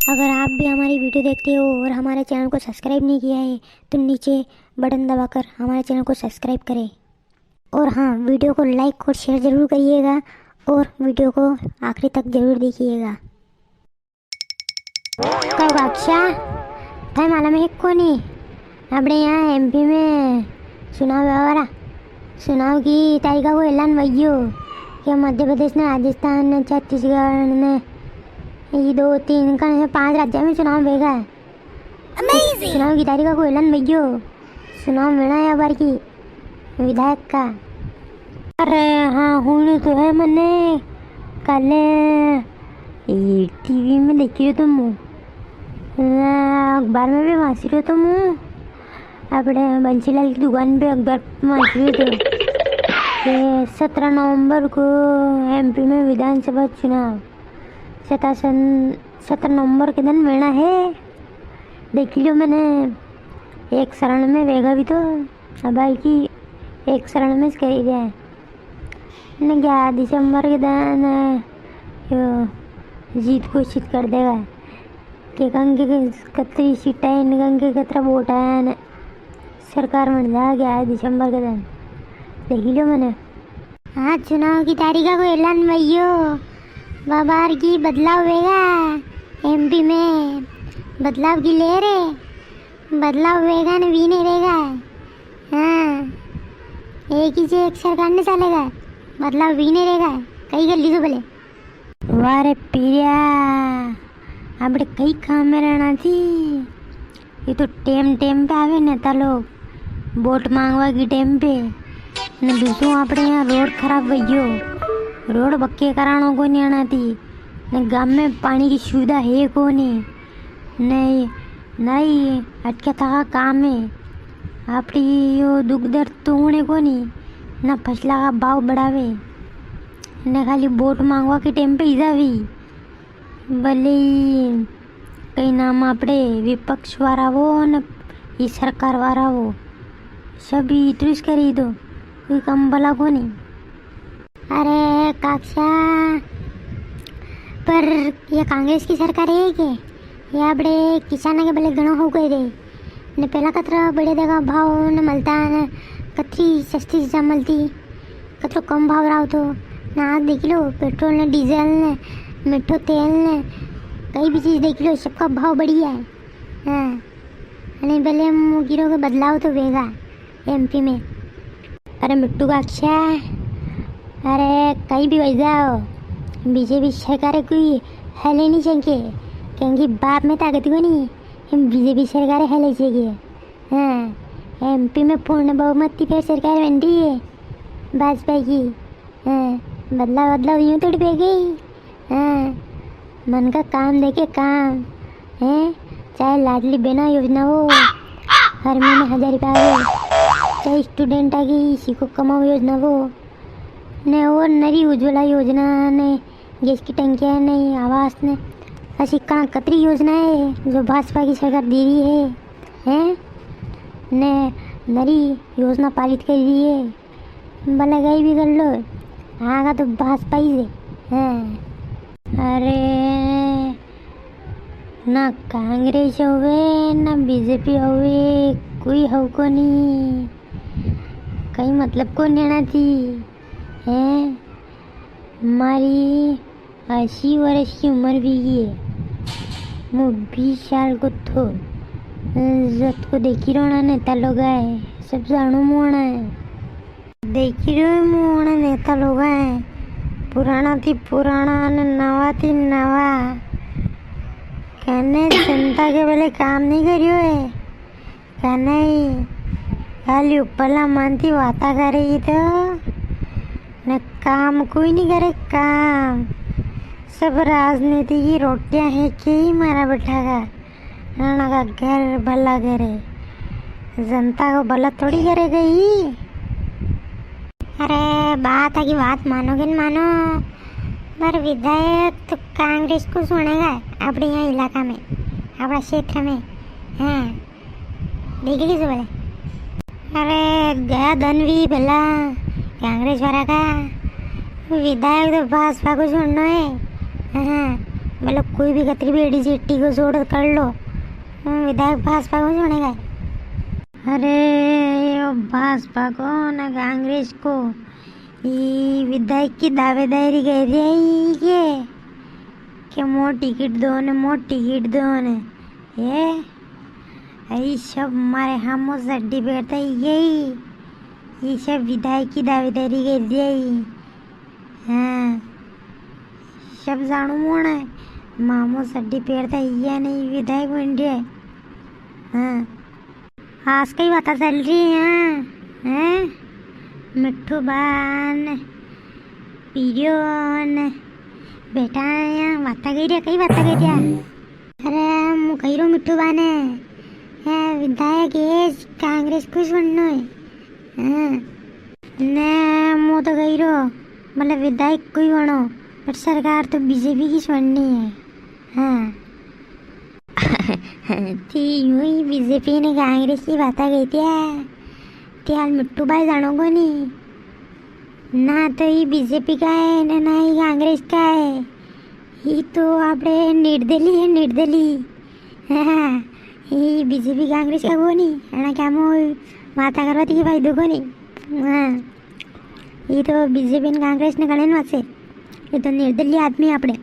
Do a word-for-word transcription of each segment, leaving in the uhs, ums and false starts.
अगर आप भी हमारी वीडियो देखते हो और हमारे चैनल को सब्सक्राइब नहीं किया है, तो नीचे बटन दबाकर हमारे चैनल को सब्सक्राइब करें। और हाँ, वीडियो को लाइक और शेयर जरूर करिएगा और वीडियो को आखिरी तक जरूर देखिएगा। कहो काक्षा, थाय मालूम है कोनी, आपणे यहाँ एमपी में चुनाव व्यावारा, चुनाव की तारीखा को ऐलान वई गयो कि मध्य प्रदेश ने, राजस्थान ने, छत्तीसगढ़ ने, ये दो तीन का, पांच राज्य में चुनाव वेगा। Amazing! चुनाव की तारीखा को ऐलान वई गयो। चुनाव वेणा है बार की विधायक का। अरे हाँ, हुण्यो तो है मने। काले ये टीवी में देखी रह्यो तो मूं, अ, अखबार में भी वांची रह्यो तो मूं। आपणे बंसीलाल की दुकान पे अखबार वांची रह्यो तो। ये सत्रह नवंबर को एमपी में विधानसभा चुनाव। सतासन, सत्रह नवंबर के दिन वेणा है। देखी लो मने, एक चरण में वेगा भी तो। अब आई की एक चरण में करी रहे हैं। ने ग्यारह दिसंबर के दिन यो जीत घोषित कर देगा कि कंके कतरी सीटा है, ने कंके कतरा वोट आया ने सरकार बन जा ग्यारह दिसंबर के दिन। देखी लो मने। हाँ, चुनाव की तारीखा को ऐलान वई गयो। बार की बदलाव वेगा एमपी में। बदलाव की लहर है। बदलाव वेगा ने वी नी रेगा। हाँ, एक ही जे एक सरकार नी चलेगा, बदलाव वी नी रेगा। कई कर लीजो भले। वाह रे पीरिया, आपणे कई काम में रहना थी। ये तो टेम टेम पे आवे नेता लोग, वोट मांगवा की टेम पे। ने दूसरो आपणे यहाँ रोड खराब वई गयो, रोड पक्के कराणो कोनी आना थी। ने गाम में पाणी की सुविधा है कोनी। नी, नी, अटक्या थका काम है। आपणी यो दुख दर्द तो हुणे कोनी, ना फसला का भाव बढ़ावे, ने खाली वोट मांगवा के टेम पे ही जावी। भले ही कई नाम आपणे विपक्ष वारा वो, ने ई सरकार वारा वो, सभी इतरू ज करी दो, कोई काम भला कोनी। अरे काक्षा, पर ये कांग्रेस की सरकार है के? ये आपणे किसाना के भले घणो हो गए रे। ने पहला कतरा बढ़िया देखा भाव ने मलता ने कतरी सस्ती चीजा मलती, कतरो कम भाव रावतो। ने आज देख लो, पेट्रोल ने डीजल ने मीठो तेल ने कई भी चीज देख लो, सबका भाव बढ़िया है। हाँ, अने भले मूं कीरो के बदलाव तो वेगा एमपी में। अरे मिट्टू काक्षा, अरे कई भी वई जाओ, बीजेपी सरकार कोई हले नी सके, क्योंकि बाप में ताकत कोनी, बीजेपी सरकार हले सके। हाँ, एमपी में पूर्ण बहुमत थी फेर सरकार बन री है भाजपा की। हैं, बदलाव बदलाव यूं थोड़ी पे गई। हैं, मन का काम देखे काम। हैं, चाहे लाडली बहना योजना हो, हर महीने हजार रुपया आवे, चाहे स्टूडेंट आ गई, इसी को कमाओ योजना हो, ने और नरी उज्ज्वला योजना, ने गैस की टंकियां, ने आवास, ने असी कणा कतरी योजना है जो भाजपा की सरकार दे रही है, हैं, ने नरी योजना पारित कर रही है। भले कई भी कर लो, आगा तो भाजपा ही है। हैं। अरे, ना कांग्रेस होवे, ना बीजेपी होवे, कोई हो कोनी। कई मतलब को नेना थी, हैं? मारी अस्सी वर्ष की उम्र भी है। मूं बीस साल को थो, जद को देखी रोना नेता लोग आए, सब जानू मोना है। देखी रह्यो हूँ, मूं उना नेता लोगा है, पुराणा थी पुराणा अने नवा थी नवा। कने जनता के भले काम नी करियो है, कने ही खाली उपरला मन थी वाता करे ही तो, ने काम कोई नी करे काम। सब राजनीति की रोटियां है के ही मारा बैठा का। राणा का घर भला करे, जनता को भला थोड़ी करे गई। अरे, बात आकी बात मानोगे न मानो, पर विधायक तो कांग्रेस को चुनेगा अपने यहाँ इलाका में, अपना क्षेत्र में। हाँ, देख लीजिए बोले। अरे, गया दन भी भला कांग्रेस वाला का, विधायक तो भाजपा को चुननो है। हाँ, मतलब कोई भी कतरी भी एडी जेटी को जोड़ कर लो, हम्म, विधायक भाजपा को ही बनेगा। अरे, यो भाजपा को ना कांग्रेस को, ई विधायक की दावेदारी कर रही है ये के, के मो टिकट दो ने, मो टिकट दो ने। ये, ये सब मारे हामो सड्डी बैठता यही, ये सब विधायक की दावेदारी कर रही है। हाँ, सब जाणू मोण है। मामो सड्डी पेरता ये नहीं विधायक बन रहे। हाँ, आज कई बातें चल रही हैं, हैं? मिट्ठू बान, पीरियोन, बेटा, यहाँ बातें कही रहा, कई बातें कही रहा। अरे, मु कही रो मिट्ठू बाने, ए, विधायक ये कांग्रेस को ही बननो है। हाँ। ने मु तो कही रो, मतलब विधायक को ही बनो, पर सरकार तो बीजेपी की ही बननी है। हाँ। थी यूं ही बीजेपी ने कांग्रेस की बातें कहती है। ते हाल मिट्ठू भाई जाणो को नहीं। ना तो ये बीजेपी का है, ना, ना ये कांग्रेस का है। ये तो आपणे निर्दली है, निर्दली। हाँ, ये बीजेपी कांग्रेस का कोनी, एना क्या मो माता करवा थी फायदो कोनी। हाँ, ये तो बीजेपी ने कांग्रेस ने कणे ना से। ये तो निर्दली आदमी आपणे।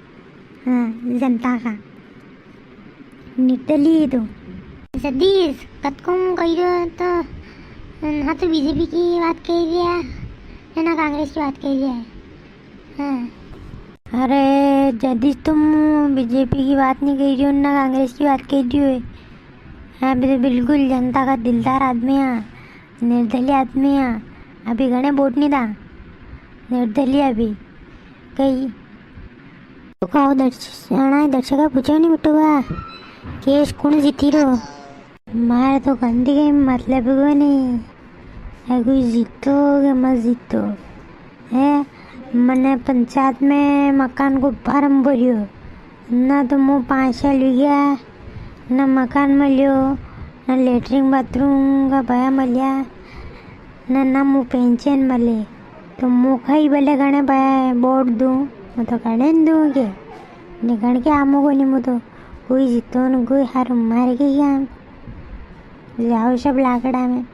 हाँ, जनता का। निर्दली है तू। सतीश, कतको कही रह्यो तो, ना तो बीजेपी की बात कही रही है, ना, ना कांग्रेस की बात कही रही है। हाँ। अरे, जदीज तो मु बीजेपी की बात नहीं कही रह्यो, ना कांग्रेस की बात कही रह्यो है। हाँ, अभी तो बिल्कुल जनता का दिलदार आदमी है, निर्दली आदमी है। अभी घणे वोट नहीं था, निर्दली अभी। कई तो कहो दर्श-, अणा दर्शका पूछो नी मिट्ठू बा, केस कुण जीती रो? मारे तो गंदी के मतलब को नहीं है, कोई जीतो के मत जीतो है। मने पंचायत में मकान को फार्म भरियो, ना तो मु पाँच साल हुई गया, ना मकान मिलियो, ना लेटरिन बाथरूम का भया मिलिया, ना, ना मु पेंशन मिले। तो मु कई भले घणे भया वोट दूं, मु तो घणे न दूं के, ने घण के आमो कोनी मु तो, कोई जीतो न कोई हारो मारे के क्या, जाओ सब लाकड़ा में।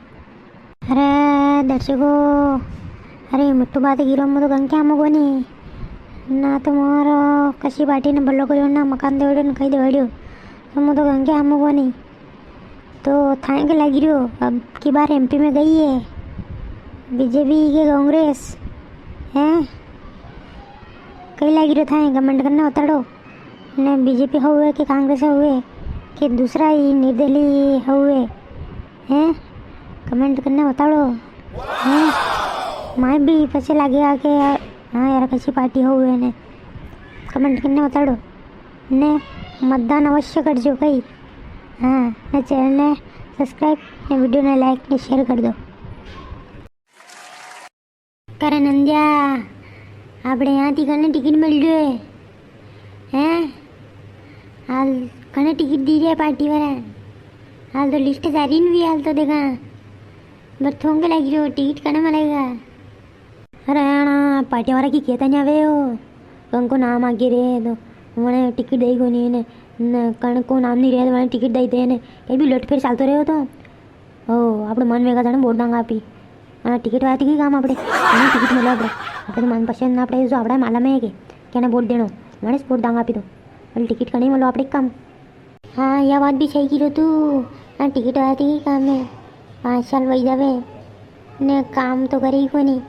अरे दर्शकों, अरे मिट्ठू बा तो कई रो, मु तो घण के आमो कोनी, ना तो मारो कसी पार्टी ने भलो करियो, ना मकान देवड़ियो, ना कई देवड़ियो, तो मु तो घण के आमो कोनी। तो थाए के लागी रियो, अब की बार एमपी में गई है बीजेपी के कांग्रेस, हैं? कई लागी रियो थाए, comment करने बताड़ो। ने बीजेपी हुए के कांग्रेस हुए के दूसरा ही निर्दलीय हुए, हैं? comment करने बताड़ो, हैं? माए भी पछे लागेगा के यार, हाँ यार, कसी पार्टी हुए ने, comment करने बताड़ो। ने मतदान अवश्य करजो कई। हाँ, ने channel ने subscribe, ने video ने like, ने share कर दो। करे नंदिया, आपणे यहाँ थी कने टिकट मिल रही है, हैं? हाल कने टिकट दी रही है पार्टी वाला? हाल तो list जारी नहीं हुई, हाल तो देखा। पर थोंके लगी रहो, टिकट कने मिलेगा? अरे अणा पार्टी वाला की केता नी आवे हो, कण को नाम आगे रे तो वणे टिकट दई कोनी ने, ने कण को नाम नी रे तो वणे टिकट दई दे ने, कई भी लट फिर चालतो रहे हो तो। ओ, आपणे मन वेगा जाने वोट दांगा आपी। अणा टिकट वाला थी की काम आपणे, अणा टिकट मिलो आपणे, आपणे तो मन पसंद ना आपणे जो आपड़ा माला में है के, केने वोट देणो, वणे से वोट दांगा आपी तो, अरे टिकट कने मिलो आपणे काम। हाँ, या बात भी सही की रो तू। हाँ, टिकट वाला थी की काम है, पाँच साल वही जावे ने काम तो करे ही कोनी।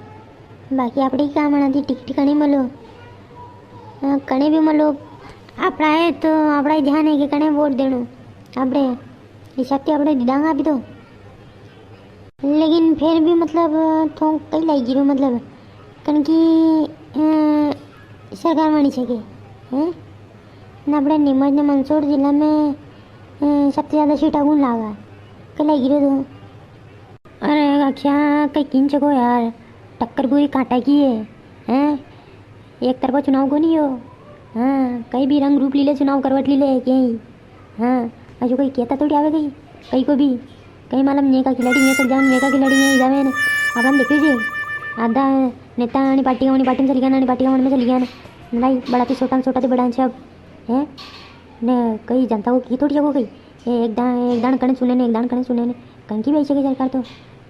बाकी आपड़े ही काम आना थी, टिकट कणे मलो। हाँ, कणे भी मलो, आपड़ा है तो आपड़ा ही ध्यान है कि कणे वोट देणो। आपड़े हिसाब से आपड़े दीदांगा अभी तो। लेकिन फिर भी मतलब थोंक कई लागी रो मतलब कणकी, अ, सरकार बनी सके, हैं? ने आपणे नीमच ने मंदसौर जिला में, अ, सबसे ज्यादा सीटा कुण लागा? कई लागी रो तो। अरे काकिया, कई किंच को यार, टक्कर पूरी कांटा की है, हैं? एक तरफा चुनाव कोनी हो। हाँ, कई भी रंग रूप लीले, चुनाव करवट लीले, कई। हाँ, अजो कई केता थोड़ी आवे कई, कई को भी। कई मालूम ने का खिलाड़ी ने चल जावे, ने का खिलाड़ी ने ही जावे ने। अपन देखियो जी, आधा नेता आनी पार्टी, आनी पार्टी में चली गया ना, आनी पार्टी में चली गया ना। लड़ाई बड़ा थी छोटा, छोटा थी बड़ा सब। हैं? ने कई जनता को की थोड़ी सको कई। ए, एक दाण, एक दाण कने सुने ने, एक दाण कने सुने ने। कंकी भी आई सके सरकार तो।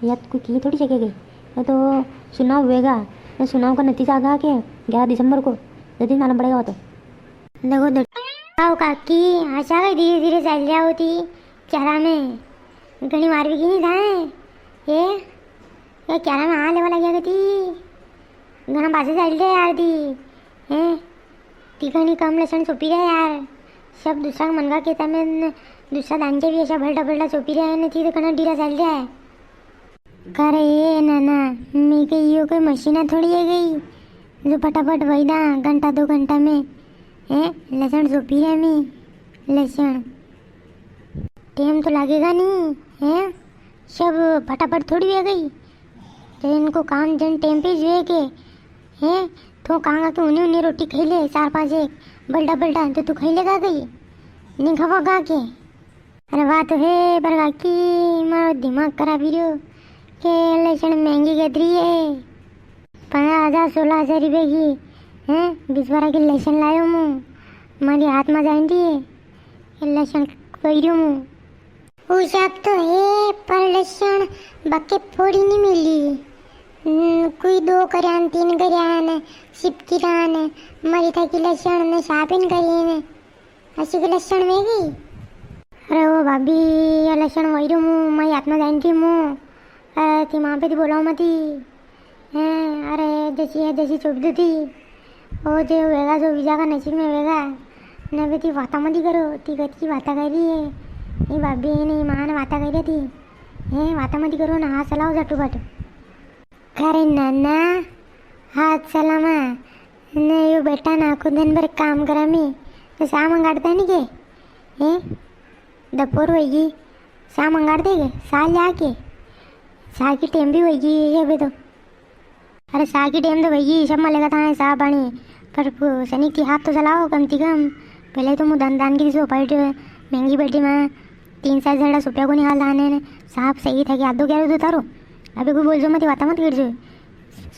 या तो कोई की थोड़ी सके कई। ये तो सुनाव हुएगा। ने सुनाव का नतीजा आगा के ग्यारह दिसंबर को। जदी मालूम पड़ेगा वो तो। देखो तो। आओ काकी, आशा के धीरे धीरे चल जाओ थी। क्यारा में घणी मार भी की नहीं था। ए, ये क्यारा में आ लेवा लग गया थी। घणा बाजे चल रहे यार दी। हैं? ती घणी कम लसण चोपी रहा यार। सब दूसरा का मनका खेता में न, दूसरा दांचे भी ऐसा भलटा भलटा चोपी रहा है, ने ती तो घणा डीरा चल रहा है। करे ए नाना, मैं के यो कोई मशीना थोड़ी है गई, जो फटाफट वही दा घंटा दो घंटा में, हैं, लसण चोपी रहा मैं, लसण। टेम तो लागेगा नहीं, हैं? सब फटाफट थोड़ी है गई। तो इनको काम जन टेम पे जो है के, हैं? तो कांगा के उन्हें उन्हें रोटी खाई ले, चार पांच एक, बल्डा बल्डा, तो तू खाई लेगा गई? नहीं खावागा के? अरे वाह तो है, पर काकी, मारो दिमाग खराब ही रह्यो। के लसण महंगी गदरी है। पन्द्रह हजार, सोलह हजार रुपए की, हैं? बिचवारा की लसण लायो मु। मारी हाथ में जाइन रही है। ये लसण कोई रह्यो मु। वो सब तो है, पर लसण बके फोड़ी नहीं मिली। हम्म, कोई दो कर्या ने, तीन कर्या ने, सिपकी रा ने, मरी थकी लसण ने सापिन करी ने। असी के लसण में गई। अरे ओ भाभी, या लसण वही रू मु, मैं आत्मा जान थी मु। अरे ती माँ पे ती बोलाओ मती। हैं, अरे जैसी है जैसी चुप दू थी। ओ जे वेगा जो वीजा का नसीब में वेगा। ने बे ती वाता मती करो, ती गत की वाता कर रही है। ये भाभी ने माँ ने वाता कर रही थी। हैं, वाता मती करो ना, हाथ चलाओ जटू बट। अरे नाना, हाथ चलावा ने यो बेटा ना आखो दिन भर काम करा में, तो सा मंगाड़ता नहीं के? हैं? दपोर होगी, सा मंगाड़ देगे, सा लिया के। सा की टेम भी होगी ये अबे तो। अरे सा की टेम तो होगी, सब मलेगा था सा पानी। पर पु-, सनिक थी हाथ तो चलाओ कम ती कम। पहले तो मु धन दान की सो पाइट महंगी बैठी में तीन चार जड़ा सुप्या को निकाल दाने ने। साफ सही था कि आदो क्या तो तारो। अबे कोई बोल जो मत, वाता मत गिर जो।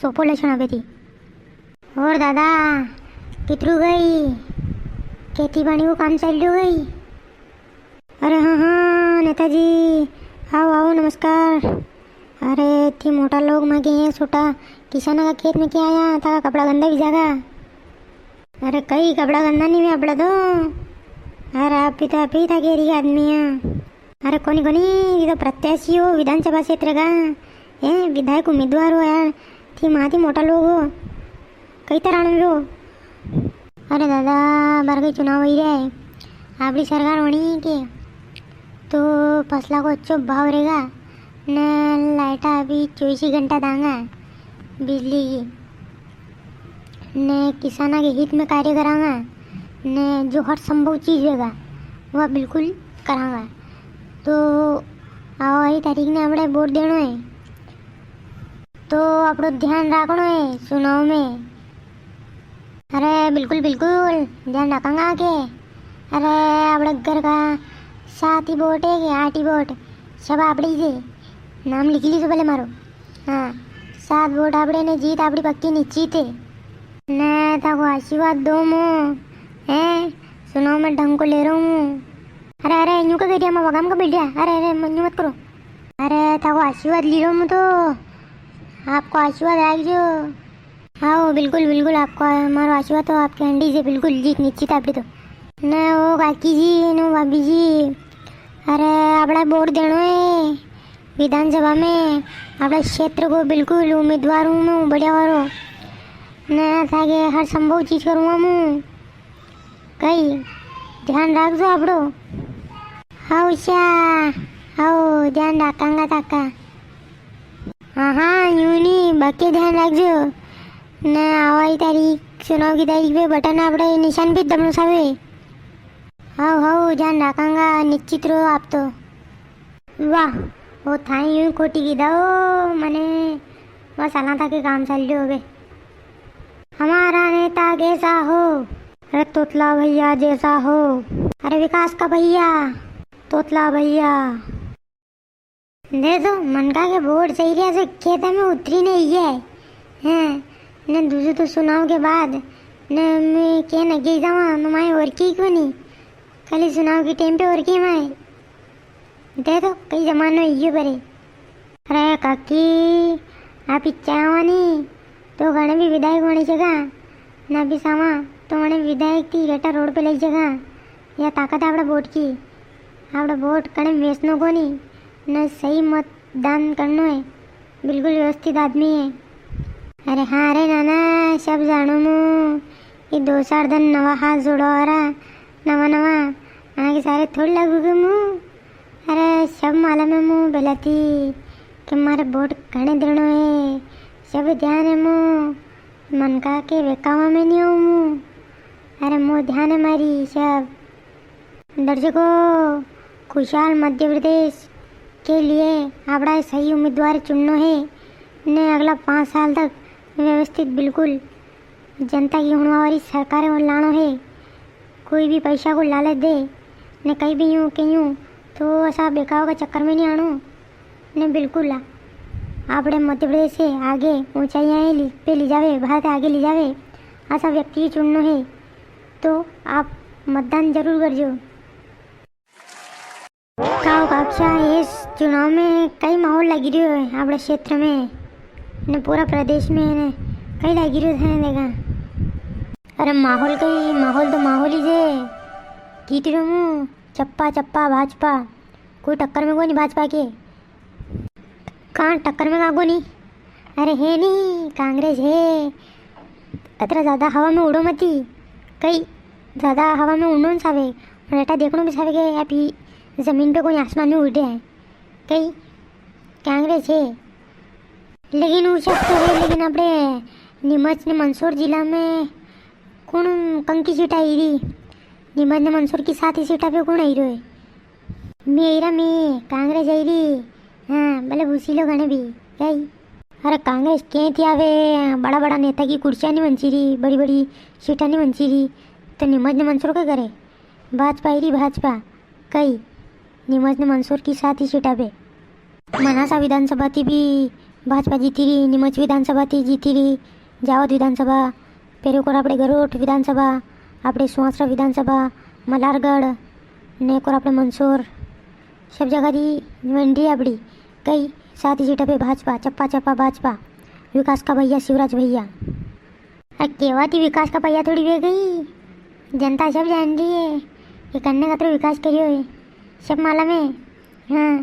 सोपो लक्षण अबे थी। और दादा, कितरू गई? खेती बाड़ी को काम चल रह्यो गई? अरे हाँ, हाँ, नेताजी, आओ, आओ, नमस्कार। अरे, इतनी मोटा लोग मांगे हैं, छोटा किसाना का खेत में क्या आया, ताका कपड़ा गंदा भी जागा। अरे, कई कपड़ा गंदा नहीं हुआ, अपड़ा दो। अरे, आप भी तो, आप ही था, गेरी आदमी है। अरे कोनी कोनी, ये तो प्रत्याशी हो विधानसभा क्षेत्र का, हैं, विधायक उम्मीदवार हो यार, थी माँ थी मोटा लोग हो, कई तरह में हो। अरे दादा, बार कई चुनाव हो ही रहा है, आपड़ी सरकार होनी है के, तो फसला को अच्छो भाव रहेगा, ने लाइटा अभी चौबीस ही घंटा दांगा बिजली की। ने किसाना के हित में कार्य करांगा, ने जो हर संभव चीज होगा, वह बिल्कुल करांगा। तो आवा वाली तारीख ने आपणे वोट देणो है, तो आपणो ध्यान राखणो है चुनाव में। अरे बिल्कुल, बिल्कुल ध्यान राखांगा के। अरे आपणे घर का सात ही वोट है के आठ ही वोट, सब आपणे ही है। नाम लिख लीजो भले मारो। हाँ, सात वोट आपड़े ने जीत आपड़ी पक्की निश्चित है। ने ताको आशीर्वाद दो मु, हैं? सुनाव में ढंग को ले रहा हूँ। अरे, अरे, यूं का करिया, मैं वगाम का बैठ गया। अरे, अरे, म-, यूं मत करो। अरे, ताको आशीर्वाद ली रहा हूँ मु तो। आपको आशीर्वाद राख जो। हाँ, बिल्कुल, बिल्कुल, आपको हमारो आशीर्वाद तो आपके हंडी से बिल्कुल जीत निश्चित आपड़ी तो। ने ओ काकी जी, ने ओ भाभी जी, अरे, आपड़ा वोट देणो है। विधानसभा में आपड़ा क्षेत्र को बिल्कुल उम्मीदवार हूँ मैं, बढ़िया वारो। ने थाके हर संभव चीज करूँगा मैं। कई ध्यान राखजो आपड़ो। हाउ श्या, हाउ ध्यान राखांगा ताका। हाँ, हाँ, यूं नी, बाकी ध्यान राखजो। ने आवा वाली तारीख, चुनाव की तारीख पे बटन आपड़े निशान पे दबनो सावे। हाउ, हाउ, ध्यान राखांगा, निश्चित रहो आप तो। वाह, वो थाई यूं खोटी कीधा हो मने, बस हालां था के काम चल रह्यो होवे। हमारा नेता कैसा हो? अरे तोतला भैया जैसा हो। अरे विकास का भैया, तोतला भैया। दे दो, मनका के वोट चाहिए से खेता में उतरी नहीं है। हैं, ने दूसरे तो चुनाव के बाद ने मैं के न गई जावा, न माए और की कोनी। खाली चुनाव की टाइम पे और की माए। दे तो कई जमानो इयो बरे। अरे काकी, आप ही चाहो नी, तो घणे भी विधायक बनी जगा, ना भी सावा, तो उन्हें विधायक थी हेटा रोड पे ले जगा। या ताकत आपड़ा वोट की। आपड़ा वोट कणे बेचनो कोनी, न सही मतदान करनो है। बिल्कुल व्यवस्थित आदमी है। अरे हाँ रे नाना, सब जानू मु। ये दो चार दिन नवा हाथ जोड़वा वाला, नवा नवा, आगे सारे थोड़ी लागू के मु। अरे सब मालूम है मु बेलाती, के मारे वोट कणे देनो है। सब ध्यान है मु, मन का के बेकावा में नी हूँ मु। अरे मु ध्यान है मारी सब। दर्शकों, खुशहाल मध्य प्रदेश के लिए आपड़ा सही उम्मीदवार चुननो है ने अगला पाँच साल तक व्यवस्थित बिल्कुल जनता की हुणवा वाली सरकार लानो है। कोई भी पैसा को लालच दे ने कई भी यूं के यूं तो ऐसा बेकावा का चक्कर में नी आणो ने बिल्कुल आ, आपड़े मध्य प्रदेश से आगे ऊंचाइयां ली-, पे ले जावे, भारत आगे ले जावे, ऐसा व्यक्ति ही चुननो है। तो आप मतदान जरूर करजो। काओ काक्षा, इस चुनाव में कई माहौल लागी रह्यो है आपणे क्षेत्र में ने पूरा प्रदेश में ने कई लागी रह्यो है देखा। अरे माहौल कई, माहौल तो माहौल ही जे। जीत रह्यो हूँ चप्पा चप्पा भाजपा, कोई टक्कर में कोनी भाजपा के। कां टक्कर में कागो नी? अरे है नी, कांग्रेस है। अतरा ज्यादा हवा में उड़ो मती। कई ज्यादा हवा में उड़नो नी सावे, पर हेटा देखनो भी सावे के अभी जमीन पे कोई आसमान में उड़ रहा है। कई कांग्रेस है, लेकिन वो सब तो है, लेकिन आपणे नीमच ने मंदसौर जिला में कुण कंकी सीट आई री? नीमच ने मंदसौर की सात ही सीटा पे कुण आई रो है? मैं आई रा, मैं कांग्रेस आई री। हाँ, भले भूसी लो घणे भी, कई। अरे कांग्रेस के थी आवे, बड़ा बड़ा नेता की कुर्सियां नी बंची री, बड़ी बड़ी सीटा नी बंची री, तो नीमच ने मंदसौर के करे? भाजपा आई री, भाजपा। कई नीमच ने मंदसौर की सात ही सीटा पे। मनासा विधानसभा थी भी भाजपा जीती री, नीमच विधानसभा थी जीती री, जावद विधानसभा, पेरे कोर आपणे गरोठ विधानसभा, आपणे सुवासरा विधानसभा, मल्हारगढ़, ने कोर आपणे मंदसौर, सब जगह थी वंडी आपड़ी। कई सात ही सीटा पे भाजपा, चप्पा चप्पा भाजपा, विकास का भैया शिवराज भैया। अरे केवा थी विकास का पहिया थोड़ी वे गई, जनता सब जान री है ये कन्ने कतरो विकास करियो है, सब मालूम है। हाँ,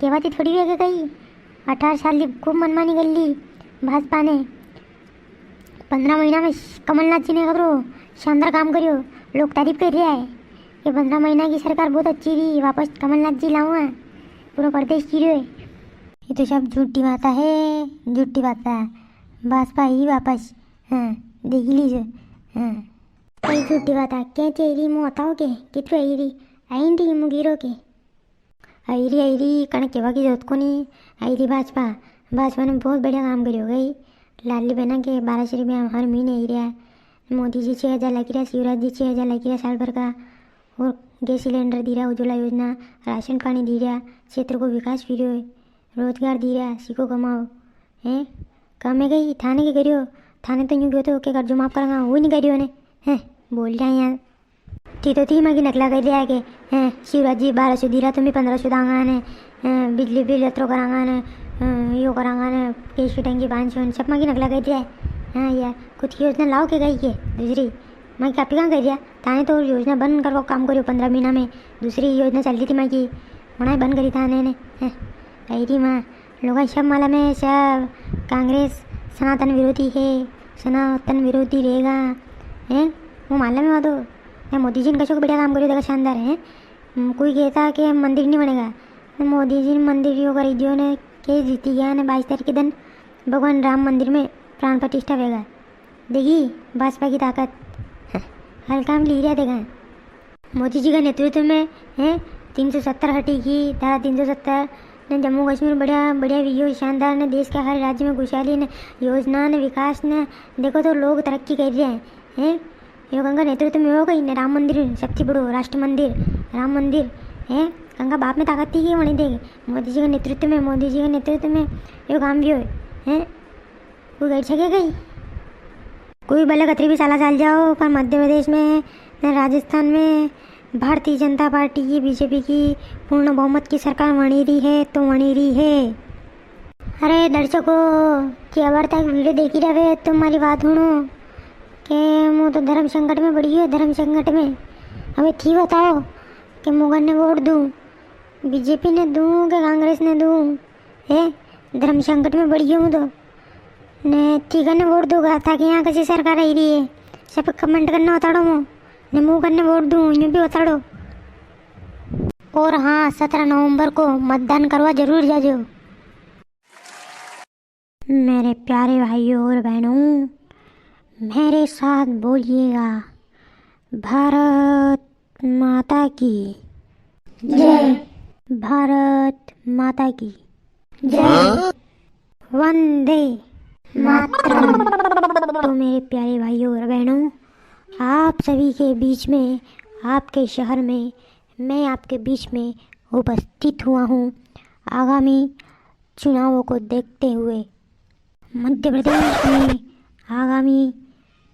केवा थी थोड़ी वे गई, अठारह साल की खूब मनमानी कर ली भाजपा ने। पन्द्रह महीना में कमलनाथ जी ने कतरो शानदार काम करियो, लोग तारीफ कर रहा है। ये पन्द्रह महीना की सरकार बहुत अच्छी थी, वापस कमलनाथ जी लाऊंगा, पूरा प्रदेश की रह्यो है। ये तो सब झूठी बात है, झूठी बात है। भाजपा ही वापस हाँ, देखी लीजो। हाँ। कई झूठी बात आ, क्या चाहिए री, मु बताओ के, कितरो आई री, आई री, मु गिरो के। आई री, आई री, कण केवा की जरूरत कोनी, आई री भाजपा। भाजपा ने बहुत बढ़िया काम करियो गई। लाडली बहना के बारह सौ रुपया हर महीने आई रहा। मोदी जी छः हजार लागी रहा, शिवराज जी छः हजार लागी रहा साल भर का। और गैस सिलेंडर दी रहा, उज्ज्वला योजना, राशन पानी दी रहा, क्षेत्र को विकास फिरियो है, रोजगार दी रहा, सीखो कमाओ। हैं? काम है गई, थाने के करियो? थाने तो यूं कहो तो के कर्जो माफ करांगा, वो नहीं करियो ने। हैं? बोल रहा है यार। ती तो थी माकी नकला कर रहा है के, हैं? शिवराज जी बारह सौ दी रहा, तुम्हें पन्द्रह सौ दांगा ने, हैं? बिजली बिल अतरो करांगा ने, हैं? यो करांगा ने, गैस की टंकी पाँच सौ ने, सब माकी नकला कर रहा है। हाँ यार, खुद की योजना लाओ के गई के, दूसरी। माकी आप ही कहाँ कर रहा? थाने तो योजना बंद करवा काम करियो पन्द्रह महीना में, दूसरी योजना चल रही थी माकी, वनाए बंद करी थाने ने। हैं? आई री माँ, लोगा सब माला में सब कांग्रेस सनातन विरोधी है, सनातन विरोधी रहेगा, हैं? वो माला में तो, हैं, मोदी जी ने कशो को बढ़िया काम करियो, देखा, शानदार है। हम्म, कोई कहता कि मंदिर नहीं बनेगा, तो मोदी जी ने मंदिर यो कर दियो ने, के जीती गया ने, बाईस तारीख के दिन भगवान राम मंदिर में प्राण प्रतिष्ठा वेगा। देखी भाजपा की ताकत, हल्का में ली रहा देखा। मोदी जी का नेतृत्व में, हैं, तीन सौ सत्तर हटी की, धारा तीन सौ सत्तर ने, जम्मू कश्मीर बढ़िया, बढ़िया वियो, शानदार ने, देश के हर राज्य में खुशहाली ने, योजना ने, विकास ने, देखो तो लोग तरक्की कर रहे हैं, हैं। यो कंगा नेतृत्व में हो गई ने राम मंदिर, सबसे बड़ो राष्ट्र मंदिर, राम मंदिर, हैं। कंगा बाप में ताकत थी कि वणी देख, मोदी जी के नेतृत्व में, मोदी जी के नेतृत्व में यो काम भी होए, हैं। कोई कर सके गई? कोई भले कतरी भी चाला चाल जाओ, पर मध्य प्रदेश में ने राजस्थान में भारतीय जनता पार्टी की, बीजेपी की पूर्ण बहुमत की सरकार वणी री है, तो वणी री है। अरे दर्शकों, के अबार तक वीडियो देखी रहे तो मारी बात सुनो, के मु तो धर्म संकट में पड़ी है, धर्म संकट में। अबे थी बताओ के मु कने वोट दूं, बीजेपी ने दूं के कांग्रेस ने दूं? ए, धर्म संकट में पड़ी गयो हूँ तो। ने थी कने वोट दूंगा, थाके यहाँ कसी सरकार आई री है? सब कमेंट करने बताड़ो मो। ने मु कने वोट दूं, यूं भी बताड़ो। और हाँ, सत्रह नवंबर को मतदान करवा जरूर जाजो। मेरे प्यारे भाइयों और बहनों, मेरे साथ बोलिएगा, भारत माता की जय। भारत माता की जय। वंदे मातरम। तो मेरे प्यारे भाइयों और बहनों, आप सभी के बीच में, आपके शहर में, मैं आपके बीच में उपस्थित हुआ हूँ। आगामी चुनावों को देखते हुए मध्य प्रदेश में आगामी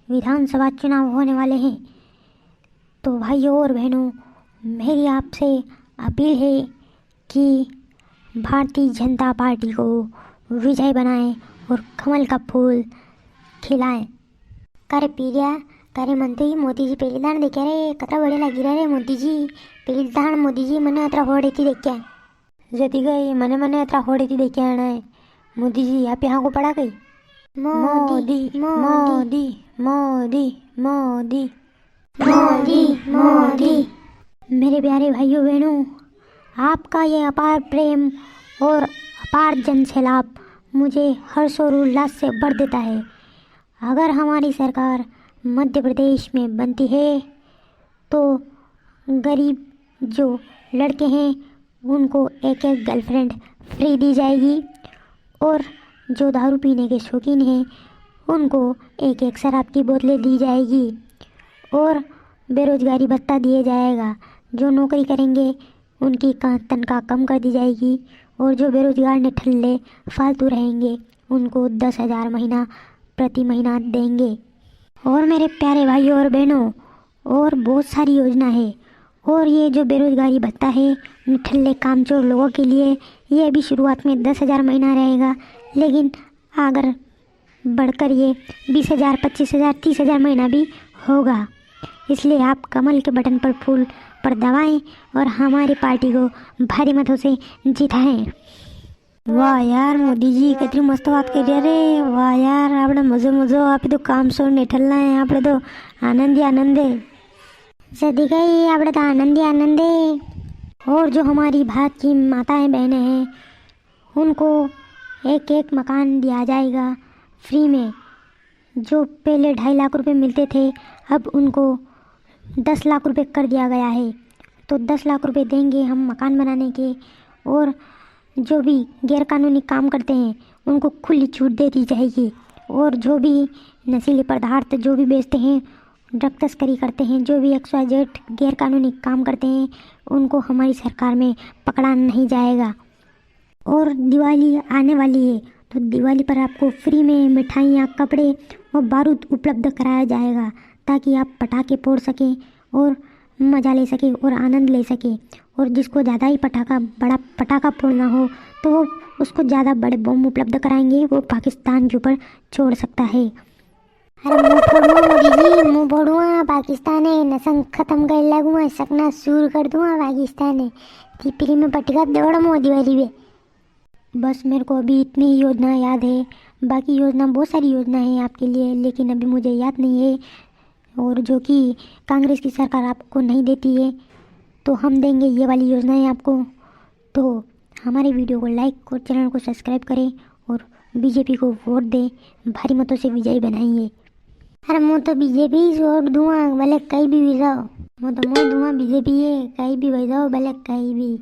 विधानसभा चुनाव होने वाले हैं। तो भाइयों और बहनों, मेरी आपसे अपील है कि भारतीय जनता पार्टी को विजय बनाएं और कमल का फूल खिलाएं। करे पीरिया, करे मन तो ये मोदी जी पहली दाण देख्या रे, कतरा बढ़िया लगी रहा रे मोदी जी। पहली दाण मोदी जी मने अतरा होड़े थी देख्या। जदी गई मने मने अतरा होड़े थी देख्या आना है। मोदी जी आप यहाँ को पड़ा गई। मोदी, मोदी, मोदी, मोदी, मोदी, मोदी। मोदी, मोदी। मेरे प्यारे भाइयों बहनों, आपका ये अपार प्रेम और अपार जन सैलाब मुझे हर्ष और उल्लास से भर देता है। अगर हमारी सरकार मध्य प्रदेश में बनती है तो गरीब जो लड़के हैं उनको एक एक गर्लफ्रेंड फ्री दी जाएगी और जो दारू पीने के शौकीन हैं उनको एक एक शराब की बोतलें दी जाएगी और बेरोजगारी भत्ता दिया जाएगा। जो नौकरी करेंगे उनकी का-, तनख्वाह कम कर दी जाएगी और जो बेरोजगार निठल्ले फालतू रहेंगे उनको दस हजार महीना प्रति महीना देंगे। और मेरे प्यारे भाइयों और बहनों, और बहुत सारी योजना है। और ये जो बेरोजगारी भत्ता है निठल्ले कामचोर लोगों के लिए, ये अभी शुरुआत में दस हजार महीना रहेगा, लेकिन अगर बढ़कर ये बीस हजार, पच्चीस हजार, तीस हजार महीना भी होगा। इसलिए आप कमल के बटन पर फूल पर दबाएं और हमारी पार्टी को भारी मतों से जिताएं। वाह यार मोदी जी, कितनी मस्त बात कर रहे रे। वाह यार, आपने मजो मजो, आप तो काम छोड़ निठलना है, आपने तो आनंद ही आनंद है। सदी गई, आपने तो आनंद ही आनंद है। और जो हमारी भारत की माताएं बहनें हैं, उनको एक एक मकान दिया जाएगा फ्री में। जो पहले ढाई लाख रुपए मिलते थे, अब उनको दस लाख रुपए कर दिया गया है। तो दस लाख रुपए देंगे हम मकान बनाने के। और जो भी गैरकानूनी काम करते हैं, उनको खुली छूट दे दी जाएगी। और जो भी नशीले पदार्थ जो भी बेचते हैं, ड्रग तस्करी करते हैं, जो भी एक्स वाई जेड गैरकानूनी काम करते हैं, उनको हमारी सरकार में पकड़ा नहीं जाएगा। और दिवाली आने वाली है, तो दिवाली पर आपको फ्री में मिठाइयाँ, कपड़े और बारूद उपलब्ध कराया जाएगा, ताकि आप पटाखे फोड़ सकें और मज़ा ले सकें और आनंद ले सकें। और जिसको ज़्यादा ही पटाखा, बड़ा पटाखा फोड़ना हो, तो वो, उसको ज़्यादा बड़े बम उपलब्ध कराएंगे, वो पाकिस्तान के ऊपर छोड़ सकता है। अरे मु फोड़ूंगा मोदी जी, मु फोड़ूंगा पाकिस्तान है, नसंग खत्म कर लगूंगा, सकना सूर कर दूंगा पाकिस्तान है। ती फ्री में पटाखा देवड़ा मोदी वाली बे। बस मेरे को अभी इतनी ही योजना याद है, बाकी योजना, बहुत सारी योजना है आपके लिए, लेकिन अभी मुझे याद नहीं है। और जो कि कांग्रेस की सरकार आपको नहीं देती है, तो हम देंगे ये वाली योजनाएं आपको। तो हमारे वीडियो को लाइक और चैनल को सब्सक्राइब करें और बीजेपी को वोट दें, भारी मतों से विजयी बनाएंगे। अरे मु तो बीजेपी ही वोट दूंगा, भले कहीं भी वई जाओ। मु तो मु दूंगा बीजेपी है, कहीं भी वई जाओ, भले कहीं भी।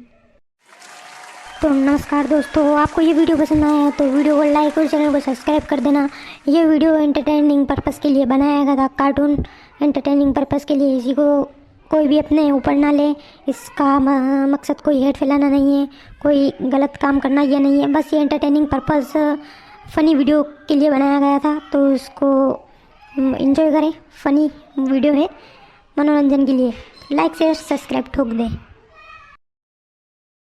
तो नमस्कार दोस्तों, आपको ये वीडियो पसंद आया तो वीडियो को लाइक और चैनल को सब्सक्राइब कर देना। ये वीडियो एंटरटेनिंग पर्पस के लिए बनाया गया था, कार्टून एंटरटेनिंग पर्पस के लिए। इसी को कोई भी अपने ऊपर ना ले, इसका म-, मकसद कोई हेट फैलाना नहीं है, कोई गलत काम करना ये नहीं है, बस ये एंटरटेनिंग पर्पस, फनी वीडियो के लिए बनाया गया था। तो इसको एंजॉय करें, फनी वीडियो है, मनोरंजन के लिए। लाइक शेयर सब्सक्राइब ठोक दे।